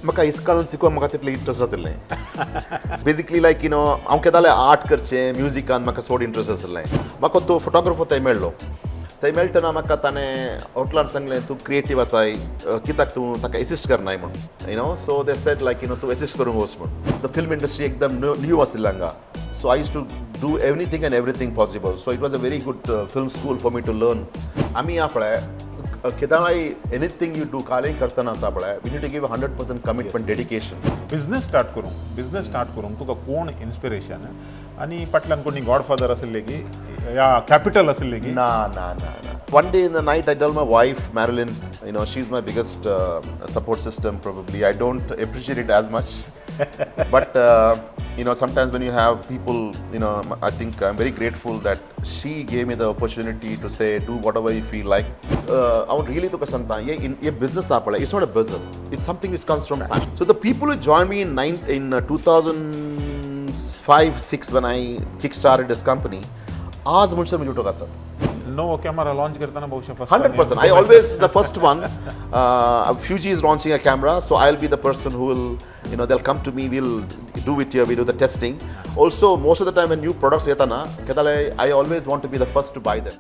म्हाका इस्कालान शिकोवंक म्हाका तितलें इंट्रस्ट जातिल्लें. बेसिकली लायक you know हांव केदाले आर्ट करचें, म्युजिकान म्हाका चड इंट्रस्ट आशिल्लें. म्हाका तो फोटोग्राफर थंय मेळ्ळो. थंय मेळटना म्हाका ताणें हॉटलान सांगलें, तूं क्रिएटीव आसाय, कित्याक तूं ताका एसिस्ट करनाय म्हूण. So they said like तूं एसिस्ट करूंक वच म्हूण. The film industry एकदम न्यू आशिल्ली हांगा, so I used to do anything and everything possible. So it was a very good film school for me to learn. आमी या पळय केदाळाय एनीथींग you do, कालें करतना आसा पळय, we need to give 100% commitment, dedication. Business start करूंक तुका कोण inspiration आनी फाटल्यान कोणी गॉडफादर आशिल्ले की या कॅपिटल आशिल्ले की? Nah, nah, nah, nah. One day in the night, I tell my wife, Marilyn, she's my biggest support system probably. I don't appreciate it as much. But sometimes when you have people, I think I'm very grateful that she gave me the opportunity to say, "Do whatever you feel like." I would really तुका सांगता, ये business ना पळय, it's not a business. It's something which comes from passion. So the people who joined me in 2005, 6 when I kickstarted this company, आज म्हणसर म्हजे उठक आसात. नवो कॅमेरा लॉन्च करतना बहुशः first. 100%. I always the first one. Fuji is launching a camera, so I'll be the person who will, they'll come to me. We'll do it here. We do the testing. Also, most of the time when new products येता ना, केदाले I always want to be the first to buy them.